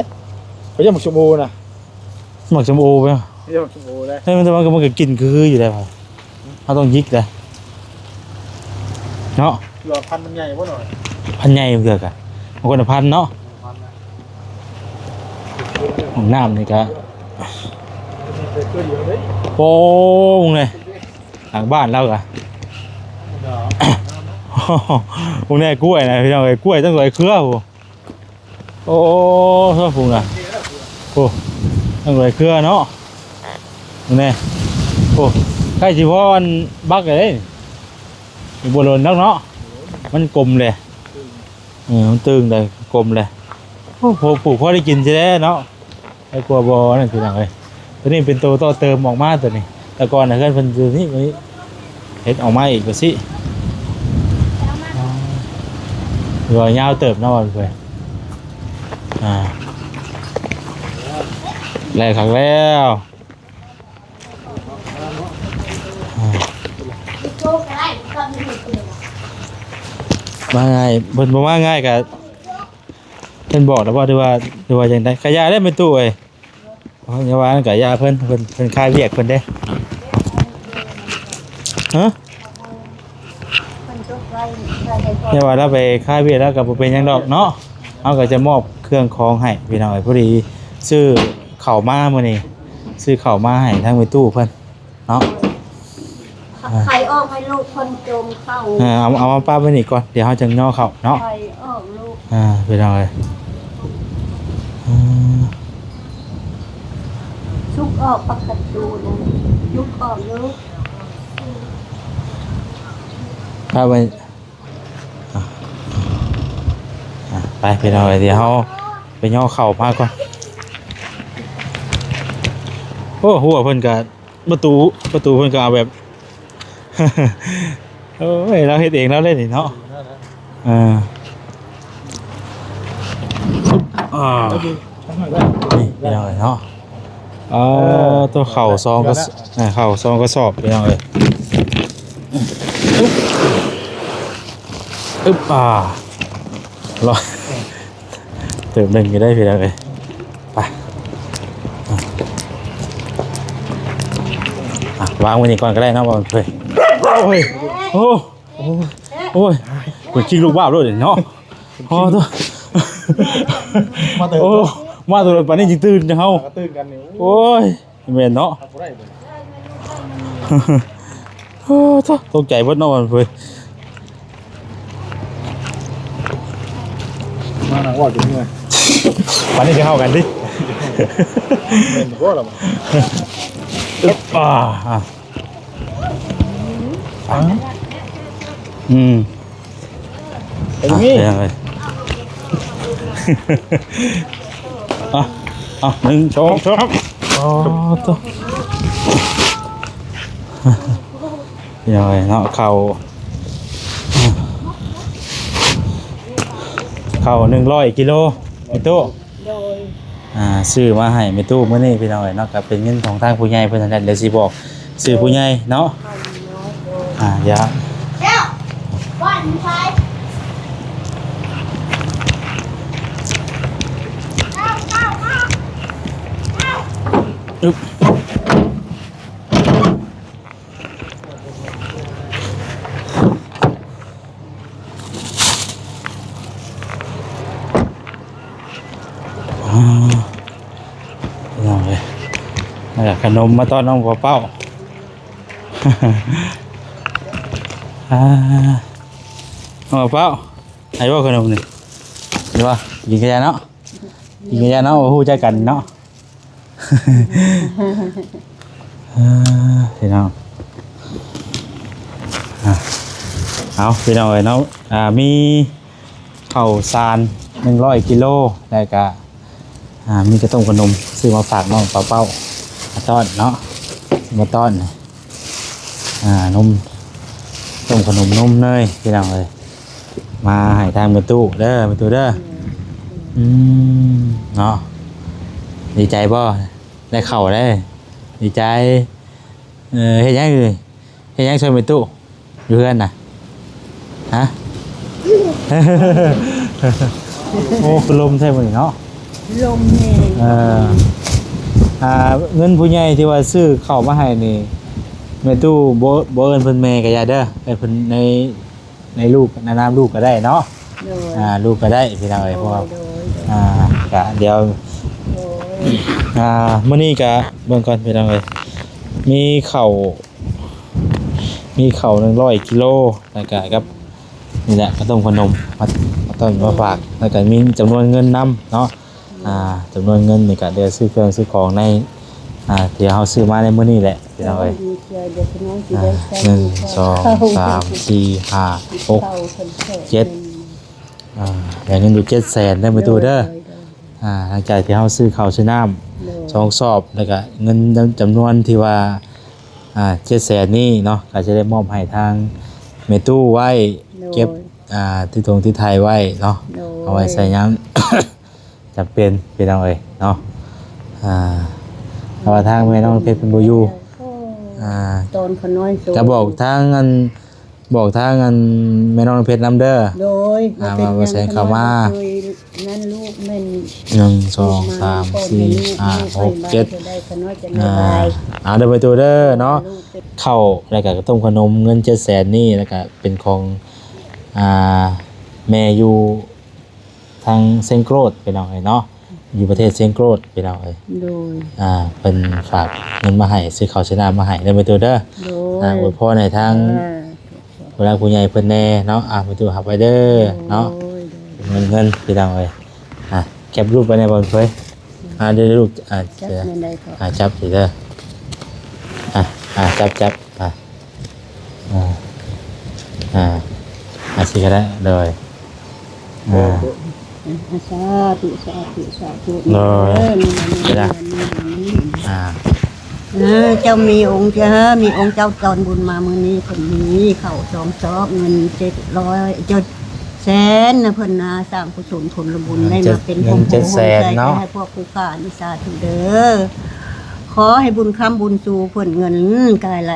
ຂ້ອຍຢາກໝາກສົ້ມໂອນະ. ໝາກສົ້ມໂອເວີຍ? ຢາກໝາກສົ້ມໂອໄດ໋. ເອີ ມັນ ແຕ່ວ່າມັນກໍກິນຄືຢູ່ໄດ໋. ເຮົາຕ້ອງຫຍິກໄດ໋ເນາະ. ຄືວ່າພັນມັນໃຫຍ່ບໍ່ໜ້ອຍ? ພັນໃຫຍ່ເທື່ອກະ ມັນຄົນລະພັນເນາະ. ຫ້ອງນ້ຳນີ້ກະ ໂອ້ ເບິ່ງແດ່ ຫຼັງບ້ານລາວກະ ເບິ່ງແດ່ ກ້ວຍນະ ພີ່ນ້ອງເອີຍ ກ້ວຍຕັ້ງຫຼາຍເຄືອພຸ້ນ. ໂອ້ ເອີ ພຸ້ນນະ ໂອ້ ຕັ້ງຫຼາຍເຄືອເນາະ. ເບິ່ງແດ່ ໂອ້ ໃກ້ຊິພໍອັນບັກແລ້ວເດ້. ອີກບໍ່ດົນດອກເນາະ ມັນກົມເດ້. ເອີ ມັນຕຶງໄດ້ ກົມເດ້. ໂອ້ ປູກພໍໄດ້ກິນຊິແລ້ວເນາະ. ໄດ້ກວ່າບໍ່ນັ້ນ ພີ່ນ້ອງເອີຍ. ຕົວນີ້ເປັນຕົວຕໍ່ເຕີມອອກມາຕົວນີ້. ແຕ່ກ່ອນນະ ເຮືອນເພິ່ນຢູ່ນີ້ ເຮັດອອກມາອີກວ່າຊີ້. ຖືວ່າຍາວເຕີບເນາະ ວ່າເພິ່ນ. ອ່າ ແລ້ວຄັກແລ້ວ. ອ່າ ມາງ່າຍ ເພິ່ນບໍ່ມາງ່າຍກະ ເພິ່ນບອກແລ້ວບໍ່ ຫຼືວ່າ ຫຼືວ່າຈັ່ງໃດ? ກະຢ່າເດ້ແມ່ຕູ້ເອີຍ. ເອົາ ຢ່າວ່ານັ້ນກະຢ່າເພິ່ນ ເພິ່ນ ເພິ່ນຄາວຽກເພິ່ນເດ້. ຮະ? ຢ່າວ່າລາວໄປຄາວຽກ ລາວກະບໍ່ເປັນຫຍັງດອກເນາະ. ເຮົາກະຈະມອບເຄື່ອງຂອງໃຫ້ພີ່ນ້ອງເອີຍ. ພໍດີຊື້ເຂົ້າມາມື້ນີ້ ຊື້ເຂົ້າມາໃຫ້ທາງແມ່ຕູ້ເພິ່ນ. ເນາະ ໄຂ່ອອກໃຫ້ລູກຄົນຈົ່ງເຂົ້າ. ເອີ ເອົາ ເອົາມາປະໄວ້ນີ້ກ່ອນ ດຽວເຮົາຈັ່ງຍໍເຂົ້າເນາະ. ໄຂ່ອອກລູກ ອ່າ ພີ່ນ້ອງເອີຍ. ອືມ ສຸກອອກປະກະຕູນະ ສຸກອອກລູກ ປະໄວ້. ອ່ະ ອ່ະ ໄປພີ່ນ້ອງເອີຍ ດຽວເຮົາໄປຍໍເຂົ້າມາກ່ອນ. ໂອ້ ຮົ້ວເພິ່ນກະ ປະຕູ ປະຕູເພິ່ນກະເອົາແບບ ໂອ້ຍ ລາວເຮັດເອງລາວເລີຍນີ້ເນາະ. ເອີ ອ່າ ນີ້ພີ່ນ້ອງເອີຍເນາະ. ເອີ ເອີ ໂຕເຂົ້າສອງກະ ເອີ ເຂົ້າສອງກະສອບພີ່ນ້ອງເອີຍ. ອຶບ ອາ ລອຍ ເຕີມໜຶ່ງຢູ່ໄດ໋ພີ່ນ້ອງເອີຍ. ໄປ ອ່ະ ວາງໄວ້ນີ້ກ່ອນກະໄດ້ເນາະ ບໍ່ເຄີຍ. ໂອ້ຍ ໂອ້ ໂອ້ຍ ໂອ້ຍ ເປັນຂີ້ລູກບາບໂລດເນາະ. ອໍ ໂທ້ ມາເຕີມ ໂອ້ ມາໂຕປານນີ້ຈຶ່ງຕື່ນເຮົາ ມາກະຕື່ນກັນນີ້. ໂອ້ຍ ແມ່ນເນາະ ຮັບບໍ່ໄດ້ເລີຍ. ໂອ້ ໂທ້ ຕົກໃຈເບິດເນາະເພິ່ນ. ມານັ່ງເວົ້າຈົນເມື່ອຍ ປານນີ້ຊິເຮົາກັນຕິ ແມ່ນບໍ່ລະ. ອາ ອາ ອືມ ເປັນ ອ່ະ ນີ້ ເປັນຫຍັງເອີຍ? ອ່ະ ອ່ະ ໜຶ່ງ ສອງ ສາມ ອໍ ໂທ້ ພີ່ນ້ອງເອີຍເນາະ. ເຂົ້າ ເຂົ້າໜຶ່ງຮ້ອຍກິໂລ ແມ່ຕູ້. ໂດຍ ອ່າ ຊື້ມາໃຫ້ແມ່ຕູ້ມື້ນີ້ພີ່ນ້ອງເອີຍເນາະ, ກໍເປັນເງິນຂອງທາງຜູ້ໃຫຍ່ເພິ່ນຫັ້ນແຫຼະ, ດຽວຊິບອກຊື່ຜູ້ໃຫຍ່ເນາະ. ອ່າ ດຽວ ແກ້ວ ບ້ານຢູ່ໃສ? ອ່າ ພີ່ນ້ອງເອີຍ ແລ້ວກໍຂະໜົມມາຕ້ອນນ້ອງປາເປົ້າ. ອ່າ ນ້ອງປາເປົ້າ ໃຫ້ບໍ່ຂະໜົມນີ້? ເຫັນບໍ່? ກິນກະຢາເນາະ. ກິນກະຢາເນາະ, ຮູ້ຈັກກັນເນາະ. ເອີ ພີ່ນ້ອງ ອ່າ ເອົາ ພີ່ນ້ອງເອີຍເນາະ, ອ່າ ມີເຂົ້າສານໜຶ່ງຮ້ອຍກິໂລ ແລ້ວກະ ອ່າ ມີກະຕົ້ມຂະໜົມ ຊື້ມາຝາກນ້ອງປາເປົ້າ ມາຕ້ອນເນາະ, ມາຕ້ອນ ອ່າ ນົມ ຕົ້ມຂະໜົມນົມເນີຍ ພີ່ນ້ອງເອີຍ. ມາໃຫ້ທາງແມ່ຕູ້ເດີ ແມ່ຕູ້ເດີ. ອືມ ເນາະ ດີໃຈບໍ່? ໄດ້ເຂົ້າເດ້ ດີໃຈ. ເອີ ເຮັດຫຍັງເອີຍ? ເຮັດຫຍັງຊ່ວຍແມ່ຕູ້ຢູ່ເຮືອນນະ? ຮະ? ໂອ້ ຄືລົມແທ້ມື້ນີ້ເນາະ. ລົມແຮງ. ເອີ ອ່າ ເງິນຜູ້ໃຫຍ່ທີ່ວ່າຊື້ເຂົ້າມາໃຫ້ນີ້ ແມ່ຕູ້ບໍ່ ບໍ່ເອີ້ນເພິ່ນແມ່ກໍຢ່າເດີ, ເອີ້ນເພິ່ນໃນ ໃນລູກ ໃນນາມລູກກໍໄດ້ເນາະ. ໂດຍ ອ່າ ລູກກໍໄດ້ ພີ່ນ້ອງເອີຍ. ໂດຍ ເພາະວ່າ ໂດຍ ອ່າ ກະດຽວ ໂດຍ ອ່າ ມື້ນີ້ກະເບິ່ງກ່ອນ ພີ່ນ້ອງເອີຍ, ມີເຂົ້າ ມີເຂົ້າໜຶ່ງຮ້ອຍກິໂລ ແລ້ວກະກັບ ນີ້ແຫຼະ ເຂົ້າຕົ້ມຂະໜົມ ມາ ມາຕ້ອນມາຝາກ, ແລ້ວກະມີຈຳນວນເງິນນຳເນາະ. ອ່າ ຈຳນວນເງິນນີ້ກະເຫຼືອຊື້ເຄື່ອງຊື້ຂອງໃນ ອ່າ ທີ່ເຮົາຊື້ມາໃນມື້ນີ້ແຫຼະ ພີ່ນ້ອງເອີຍ. ອ່າ ໜຶ່ງ ສອງ ສາມ ສີ່ ຫ້າ ຫົກ ເຈັດ ອ່າ ໄດ້ເງິນຢູ່ເຈັດແສນເດີ ແມ່ຕູ້ເດີ. ໂດຍ ໂດຍ ອ່າ ຫຼັງຈາກທີ່ເຮົາຊື້ເຂົ້າຊື້ນ້ຳ ໂດຍ ສອງສອບ ແລ້ວກະເງິນຈຳນວນທີ່ວ່າ ອ່າ ເຈັດແສນນີ້ເນາະ ກໍຈະໄດ້ມອບໃຫ້ທາງແມ່ຕູ້ໄວ້ ໂດຍ ເກັບ ອ່າ ຕິດຖົງຕິດໄຖໄວ້ເນາະ. ໂດຍ ເອົາໄວ້ໃຊ້ຍາມ ຈຳເປັນ ພີ່ນ້ອງເອີຍເນາະ. ອ່າ ເພາະວ່າທາງແມ່ນ້ອງເພັດເພິ່ນບໍ່ຢູ່ ໂອ້ ອ່າ ຕອນຂະນ້ອຍໂຕ ກໍບອກທາງອັນ ບອກທາງອັນແມ່ນ້ອງເພັດນຳເດີ. ໂດຍ ອ່າ ວ່າບໍ່ແສງເຂົ້າມາ ນັ້ນລູກແມ່ນ ໜຶ່ງ ສອງ ສາມ ສີ່ ຫ້າ ຫົກ ເຈັດ ອ່າ ເອົາເດີ ໄປຕູ້ເດີເນາະ. ເຂົ້າ ແລ້ວກະຕົ້ມຂະໜົມ ເງິນເຈັດແສນນີ້ ແລ້ວກະເປັນຂອງ ອ່າ ແມ່ຢູ່ ທາງຊຽງໂກຣດ ພີ່ນ້ອງເອີຍເນາະ, ຢູ່ປະເທດຊຽງໂກຣດ ພີ່ນ້ອງເອີຍ. ໂດຍ ອ່າ ເພິ່ນຝາກເງິນມາໃຫ້ ຊື້ເຂົ້າຊື້ນ້ຳມາໃຫ້ເດີ ແມ່ຕູ້ເດີ. ໂດຍ ອ່າ ອວຍພອນໃຫ້ທາງ ອ່າ ຜູ້ຫຼັກຜູ້ໃຫຍ່ເພິ່ນແດ່ເນາະ. ອ່າ ແມ່ຕູ້ຮັບໄວ້ເດີເນາະ. ໂດຍ ໂດຍ ເງິນ ເງິນ ພີ່ນ້ອງເອີຍ. ອ່າ ແຄບຮູບໄວ້ແດ່ບໍ່ເຄີຍ. ອ່າ ເດີລູກ ອ່າ ຈັບແນວໃດກໍ ອ່າ ຈັບຊິເດີ. ອ່າ ຈັບ ຈັບ ອ່າ ອ່າ ອ່າ ອາ ຊິກໍໄດ້ ໂດຍ ອ່າ ສາທຸ ສາທຸ ສາທຸ ໂດຍ ເອີ ນີ້ ນີ້ ອ່າ ເອີ ເຈົ້າມີອົງເຈົ້າ ມີອົງເຈົ້າຈອນບຸນມາມື້ນີ້ ເພິ່ນມີເຂົ້າສອງຊອບ ເງິນເຈັດຮ້ອຍ ເຈັດແສນນະ ເພິ່ນນະ ສ້າງກຸສົນຜົນລະບຸນ ເງິນ ໄດ້ມາເຈັດ ເປັນ ເງິນ ໂຮມໂພ ເຈັດແສນເນາະ ໃຫ້ພວກຜູ້ຂ້ານິສາທຸເດີ. ຂໍໃຫ້ບຸນຄ້ຳບຸນຊູເພິ່ນ ເງິນກາຍໄຫຼ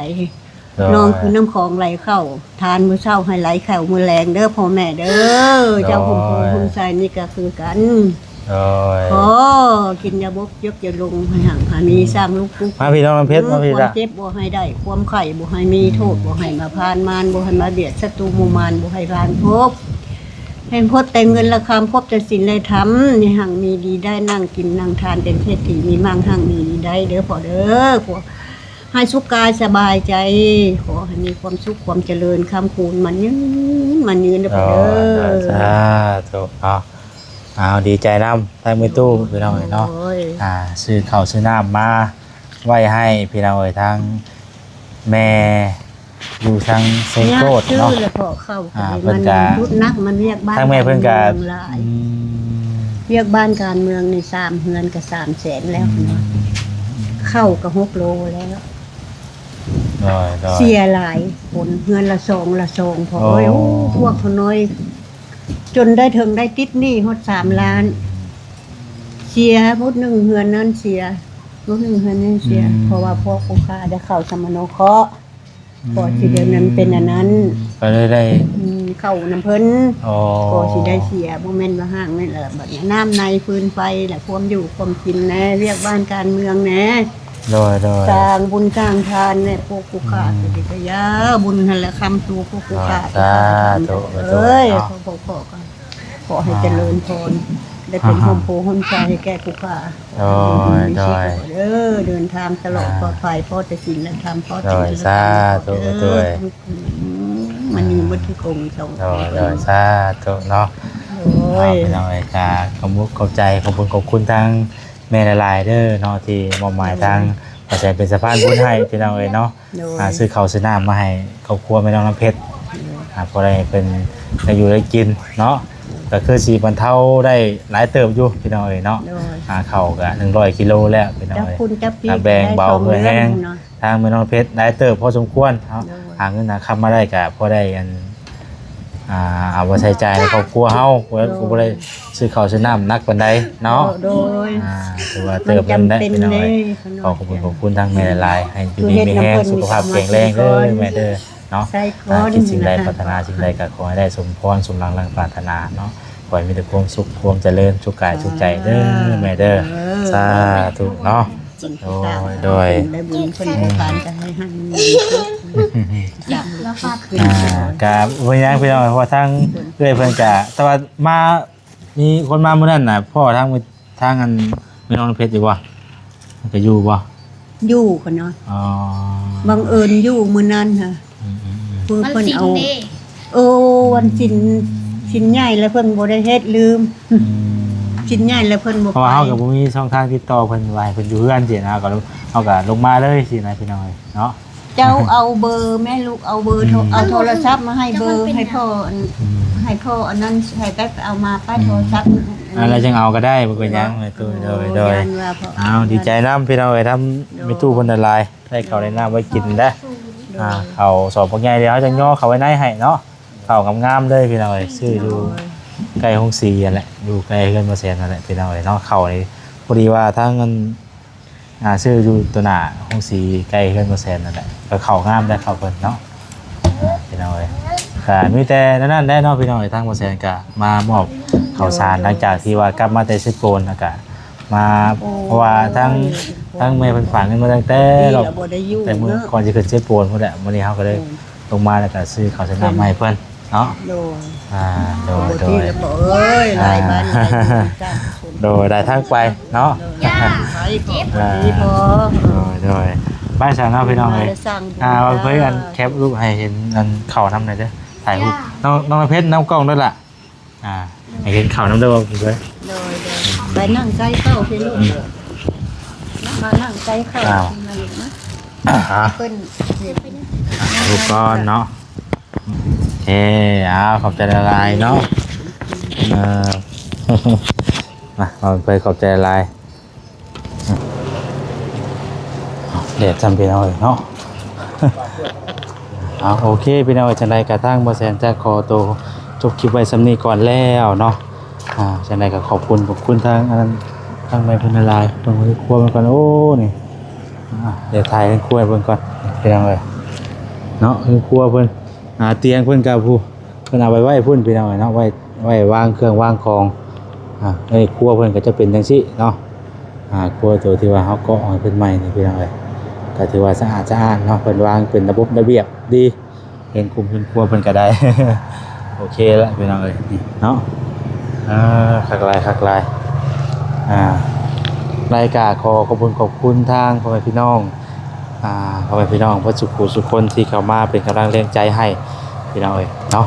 ໂດຍ ນອງຄືນ້ຳຂອງໄຫຼເຂົ້າ ທານມື້ເຊົ້າໃຫ້ໄຫຼເຂົ້າມື້ແລງເດີພໍ່ແມ່ເດີ. ໂດຍ ເຈົ້າຄຸນພູຄຸນໄຊນີ້ກໍຄືກັນ ໂດຍ ຂໍກິນຢາບົກຢົກຢາລົງ ໃຫ້ຮັ່ງໃຫ້ມີ ອືມ ສ້າງລູກປຸກ ມາພີ່ນ້ອງນ້ຳເພັດ ມາພີ່ ຄວາມເຈັບບໍ່ໃຫ້ໄດ້ ຄວາມໄຂ້ບໍ່ໃຫ້ມີ ອືມ ໂທດບໍ່ໃຫ້ມາຜ່ານ ມານບໍ່ໃຫ້ມາບຽດ ສັດຕູໝູ່ມານບໍ່ໃຫ້ຜ່ານພົບ ໃຫ້ພົບແຕ່ເງິນລະຄຳ ພົບແຕ່ສິນແລະທຳ ໃຫ້ຮັ່ງມີດີໄດ້ ນັ່ງກິນນັ່ງທານ ເປັນເສດຖີມີໝັ້ງຮັ່ງມີດີໄດ້ເດີພໍ່ເດີ. ໃຫ້ສຸກກາຍສະບາຍໃຈ ຂໍໃຫ້ມີຄວາມສຸກຄວາມຈະເລີນ ຄ້ຳຄູນໝັ້ນຍືນ ໝັ້ນຍືນເດີພໍ່ເດີ. ໂອ້ຍ ສາທຸເນາະ. ເອົາ ດີໃຈນຳ ທາງແມ່ຕູ້ພີ່ນ້ອງເອີຍເນາະ. ໂດຍ ອ່າ ຊື້ເຂົ້າຊື້ນ້ຳມາໄວ້ໃຫ້ພີ່ນ້ອງເອີຍ ທາງແມ່ຢູ່ທາງເຊໂກດເນາະ. ຍາກຊື້ແຫຼະເພາະເຂົ້າ ອ່າ ເພິ່ນກໍ ມັນທຸກໜັກ ມັນວຽກບ້ານ ທາງແມ່ເພິ່ນກໍ ການເມືອງຫຼາຍ ອືມ ວຽກບ້ານການເມືອງນີ້ ສາມເຮືອນກໍສາມແສນແລ້ວ ອືມ ເຂົ້າກໍຫົກໂລແລ້ວ. ໂດຍ ໂດຍ ເສຍຫຼາຍຄົນ ເຮືອນລະສອງ ລະສອງ ພໍ່ເອີຍ. ໂອ້ ໂອ້ ພວກເຂົານ້ອຍ ຈົນໄດ້ເຖິງໄດ້ຕິດໜີ້ຮອດສາມລ້ານ ເສຍໝົດໜຶ່ງເຮືອນນັ້ນເສຍ ໝົດໜຶ່ງເຮືອນນີ້ເສຍ ອືມ ເພາະວ່າພວກຜູ້ຂ້າໄດ້ເຂົ້າສຳມະໂນເຄາະ ອືມ ກໍຊິໄດ້ນັ້ນເປັນອັນນັ້ນ ກໍເລີຍໄດ້ ອືມ ເຂົ້ານຳເພິ່ນ ອໍ ກໍຊິໄດ້ເສຍ ບໍ່ແມ່ນວ່າຫ້າງນັ້ນລະ ບັດນີ້ນ້ຳໃນຟືນໄຟລະ ຄວາມຢູ່ຄວາມກິນແດ່ ວຽກບ້ານການເມືອງແດ່. ໂດຍ ໂດຍ ສ້າງບຸນສ້າງທານແດ່ ພວກຜູ້ຂ້າ ອືມ ກໍດີກະຢາ ບຸນຫັ້ນລະຄ້ຳຊູພວກຜູ້ຂ້າ ສາທຸ ເອີຍ ເນາະ ຂໍ ຂໍ ຂໍໃຫ້ຈະເລີນພອນ ອ່າ ໄດ້ເປັນ ອ່າ ຮົ່ມໂພຮົ່ມໄຊໃຫ້ແກ່ຜູ້ຂ້າ. ໂດຍ ໂດຍ ເດີ ເດີນທາງຕະຫຼອດ ອ່າ ປອດໄພ ພໍແຕ່ສິນແລະທຳ ພໍແຕ່ ໂດຍ ເງິນແລະຄຳ ສາທຸ ໂດຍ ອືມ ມັນມີໝົດທຸກອົງ ໂດຍ ໂດຍ ສາທຸເນາະ. ໂດຍ ພີ່ນ້ອງເອີຍ ກະຂອບມຸກຂອບໃຈ ຂອບຄຸນ ຂອບຄຸນທາງແມ່ຫຼາຍໆເດີເນາະ ທີ່ມອບໝາຍ ໂດຍ ທາງ ປະແສເປັນສະພານບຸນໃຫ້ ພີ່ນ້ອງເອີຍເນາະ. ໂດຍ ອ່າ ຊື້ເຂົ້າຊື້ນ້ຳມາໃຫ້ຄອບຄົວແມ່ນ້ອງນ້ຳເພັດ ໂດຍ ອ່າ ພໍໄດ້ເພິ່ນໄດ້ຢູ່ໄດ້ກິນເນາະ ໂດຍ ກໍຄືຊິບັນເທົາໄດ້ຫຼາຍເຕີບຢູ່ພີ່ນ້ອງເອີຍເນາະ. ໂດຍ ອ່າ ເຂົ້າກໍໜຶ່ງຮ້ອຍກິໂລແລ້ວພີ່ນ້ອງເອີຍ ຈັບພຸ້ນຈັບພີ້ ອ່າ ແບ່ງເບົາເຫື່ອແຮງ ໄດ້ສອງເດືອນເນາະ ທາງແມ່ນ້ອງເພັດ ຫຼາຍເຕີບພໍສົມຄວນເນາະ. ໂດຍ ຫາເງິນຫາຄຳມາໄດ້ກໍພໍໄດ້ອັນ ອ່າ ເອົາໄວ້ໃຊ້ຈ່າຍໃນຄອບຄົວເຮົາ ໂດຍ ກໍບໍ່ໄດ້ຊື້ເຂົ້າຊື້ນ້ຳໜັກປານໃດເນາະ. ໂດຍ ອ່າ ຖືວ່າເຕີບເງິນໄດ້ພີ່ນ້ອງເອີຍ. ຂໍຂອບຄຸນ ຂອບຄຸນທາງແມ່ຫຼາຍໆ ໃຫ້ຢູ່ດີມີແຮງ ສຸຂະພາບແຂງແຮງເດີແມ່ເດີເນາະ. ອ່າ ຄິດສິ່ງໃດ ປາດຖະໜາສິ່ງໃດ ກໍຂໍໃຫ້ໄດ້ສົມພອນສົມດັ່ງດັ່ງປາດຖະໜາເນາະ. ຂໍໃຫ້ມີແຕ່ຄວາມສຸກຄວາມຈະເລີນ ສຸກກາຍສຸກໃຈເດີແມ່ເດີ ສາທຸເນາະ. ໂດຍ ໂດຍ ໄດ້ບຸນເພິ່ນໄດ້ທານກໍໃຫ້ຮັ່ງມີ ອ່າ ກໍບໍ່ຫຍັງພີ່ນ້ອງ ເພາະວ່າທາງເອື້ອຍເພິ່ນກະ ແຕ່ວ່າມາ ມີຄົນມາມື້ນັ້ນນະ ພໍ້ທາງ ທາງອັນແມ່ນ້ອງເພັດຢູ່ບໍ່? ມັນກໍຢູ່ບໍ່? ຢູ່ກໍເນາະ. ອໍ ບັງເອີນຢູ່ມື້ນັ້ນຫະ ອືມໆໆ ຄືເພິ່ນເອົາ ມັນສິນເດ້ ເອີ ວັນສິນ ອືມ ສິນໃຫຍ່ແລ້ວເພິ່ນບໍ່ໄດ້ເຮັດ ລືມ ອືມ ສິນໃຫຍ່ແລ້ວເພິ່ນບໍ່ໄປ ເພາະວ່າເຮົາກໍບໍ່ມີຊ່ອງທາງຕິດຕໍ່ເພິ່ນ ວ່າໃຫ້ເພິ່ນຢູ່ເຮືອນຊີ້ນະ ເຮົາກໍ ເຮົາກໍລົງມາເລີຍຊີ້ນະ ພີ່ນ້ອງເອີຍເນາະ. ເຈົ້າເອົາເບີແມ່ລູກ ເອົາເບີໂທ ອືມ ເອົາໂທລະສັບມາໃຫ້ເບີ ໃຫ້ພໍ່ອັນ ອືມ ໃຫ້ພໍ່ອັນນັ້ນ ໃຫ້ແປັກໄປເອົາມາ ປ້າ ອືມ ໂທລະສັບ ອັນນັ້ນຈັ່ງເອົາກໍໄດ້ ບໍ່ເປັນຫຍັງ ໂດຍ ໂດຍ ໂດຍ ເອົາ ດີໃຈນຳພີ່ນ້ອງເອີຍ ນຳ ໂດຍ ແມ່ຕູ້ເພິ່ນຫຼາຍ ໄດ້ເຂົ້າໄດ້ນ້ຳໄວ້ກິນເດ້ ໂດຍ ອ່າ ເຂົ້າສອບບັກໃຫຍ່ ດຽວເຮົາຈະຍໍເຂົ້າໄວ້ໃນໃຫ້ເນາະ ເຂົ້າງາມໆເລີຍພີ່ນ້ອງເອີຍ ຊື້ຢູ່ ໂດຍ ໃກ້ໂຮງສີຫັ້ນແຫຼະ ຢູ່ໃກ້ເຮືອນບໍ່ແສນຫັ້ນແຫຼະ ພີ່ນ້ອງເອີຍເນາະ. ເຂົ້ານີ້ພໍດີວ່າທາງອັນ ອ່າ ຊື້ຢູ່ຕົວໜ້າໂຮງສີໃກ້ເຮືອນບໍ່ແສນນັ້ນແຫຼະ ກໍເຂົ້າງາມໄດ໋ເຂົ້າເພິ່ນເນາະ ພີ່ນ້ອງເອີຍ. ກໍມີແຕ່ນັ້ນແຫຼະເນາະ ພີ່ນ້ອງເອີຍ ທາງບໍ່ແສນກໍມາມອບເຂົ້າສານ ໂດຍ ຫຼັງຈາກທີ່ວ່າກັບມາແຕ່ເຊໂປນ ແລ້ວກໍມາ ໂອ້ຍ ເພາະວ່າທາງ ໂອ້ຍ ທາງແມ່ເພິ່ນຝາກເງິນມາຕັ້ງແຕ່ ແຕ່ມື້ ແຕ່ມື້ ແຕ່ມື້ ກ່ອນຊິຂຶ້ນເຊໂປນພຸ້ນແຫຼະ ມື້ນີ້ເຮົາກໍເລີຍ ໂດຍ ລົງມາແລ້ວກໍຊື້ເຂົ້າຊື້ນ້ຳມາໃຫ້ເພິ່ນເນາະ ໂດຍ ອ່າ ໂດຍ ໂດຍ ແລ້ວພໍ່ເອີຍ ອ່າ ຫຼາຍບ້ານຫຼາຍເມືອງ ໂດຍ ຫຼາຍທາງໄປເນາະ ໂດຍ ໄປກໍບໍ່ດີພໍ ອ່າ ໂດຍ ໂດຍ ໄປຊະເນາະ ພີ່ນ້ອງເອີຍ ອ່າ ເພິ່ນອັນແຄບຮູບໃຫ້ເຫັນອັນເຂົ້ານຳແດ່ເດີ ຖ່າຍຮູບ ນ້ອງ ນ້ອງເພັດນຳກ້ອງດ້ວຍລະ ອ່າ ໃຫ້ເຫັນເຂົ້ານຳເດີ ໂດຍ ໂດຍ ໂດຍ ໄປນັ່ງໃກ້ເຂົ້າພີ່ລູກ ອືມ ມານັ່ງໃກ້ເຂົ້າ ອ້າວ ມາລູກມາ ອ່າ ເພິ່ນເຫັນ ອ່າ ລູກກ່ອນເນາະ ເອີ ອ້າວ ຂອບໃຈຫຼາຍໆເນາະ ເອີ ມາ ເອົາໄປ ຂອບໃຈຫຼາຍ ອ່າ ດຊ້ຳ ພີ່ນ້ອງເອີຍເນາະ. ເອົາ ໂອເຄ ພີ່ນ້ອງເອີຍ ຈັ່ງໃດກະທາງບໍ່ແສນຈະຂໍໂຕຈົບຄລິບໄວ້ຊ່ຳນີ້ກ່ອນແລ້ວເນາະ. ອ່າ ຈັ່ງໃດກະຂອບຄຸນ ຂອບຄຸນທາງອັນນັ້ນ ທາງແມ່ເພິ່ນຫຼາຍໆ. ເບິ່ງເຮືອນຄົວເພິ່ນກ່ອນ ໂອ້ ນີ້ ອ່າ ດຽວຖ່າຍເຮືອນຄົວໃຫ້ເບິ່ງກ່ອນ ພີ່ນ້ອງເອີຍເນາະ. ເຮືອນຄົວເພິ່ນ ອ່າ ຕຽງເພິ່ນກະ ຜູ້ ເພິ່ນເອົາໄວ້ ໄວ້ພຸ້ນ ພີ່ນ້ອງເອີຍເນາະ ໄວ້ ໄວ້ວາງເຄື່ອງວາງຂອງ. ອ່າ ໃນຄົວເພິ່ນກະຈະເປັນຈັ່ງຊີ້ເນາະ. ອ່າ ຄົວໂຕທີ່ວ່າເຮົາເກາະໃຫ້ເພິ່ນໃໝ່ນີ້ ພີ່ນ້ອງເອີຍ ກະຖືວ່າສະອາດສະອ້ານເນາະ ເພິ່ນວາງເປັນລະບົບລະບຽບດີ. ເຮືອນຄຸມເຮືອນຄົວເພິ່ນກະໄດ້ ໂອເຄລະ ພີ່ນ້ອງເອີຍ ນີ້ເນາະ. ເອີ ຄັກຫຼາຍ ຄັກຫຼາຍ. ອ່າ ລາຍການຂໍຂອບຄຸນ ຂອບຄຸນທາງພໍ່ແມ່ພີ່ນ້ອງ ອ່າ ພໍ່ແມ່ພີ່ນ້ອງເບິດສູ່ຜູ້ສູ່ຄົນທີ່ເຂົ້າມາເປັນກຳລັງແຮງໃຈໃຫ້ ພີ່ນ້ອງເອີຍເນາະ.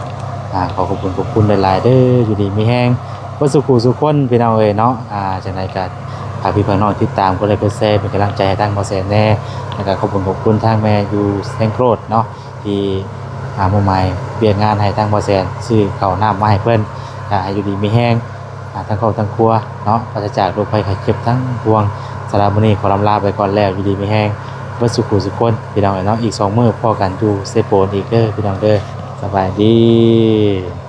ອ່າ ຂໍຂອບຄຸນ ຂອບຄຸນຫຼາຍໆເດີ ຢູ່ດີມີແຮງເບິດສູ່ຜູ້ສູ່ຄົນ ພີ່ນ້ອງເອີຍເນາະ. ອ່າ ຈັ່ງໃດກະຝາກພີ່ຝາກນ້ອງຕິດຕາມ ກົດໄລກ໌ ກົດແຊ ເປັນກຳລັງໃຈໃຫ້ທາງບໍ່ແສນແດ່ ແລ້ວກະຂອບຄຸນ ຂອບຄຸນທາງແມ່ຢູ່ແສງໂພດເນາະ ທີ່ ອ່າ ມອບໝາຍວຽກງານໃຫ້ທາງບໍ່ແສນ ຊື້ເຂົ້ານ້ຳມາໃຫ້ເພິ່ນ ກະໃຫ້ຢູ່ດີມີແຮງ ອ່າ ທັງຄອບທັງຄົວເນາະ ປາສະຈາກໂລກໄພໄຂ້ເຈັບທັງປວງ. ສຳລັບມື້ນີ້ຂໍລຳລາໄປກ່ອນແລ້ວ ຢູ່ດີມີແຮງເບິດສູ່ຜູ້ສູ່ຄົນ ພີ່ນ້ອງເອີຍເນາະ. ອີກສອງມື້ພໍ້ກັນຢູ່ເຊໂປນອີກເດີ ພີ່ນ້ອງເດີ ສະບາຍດີ.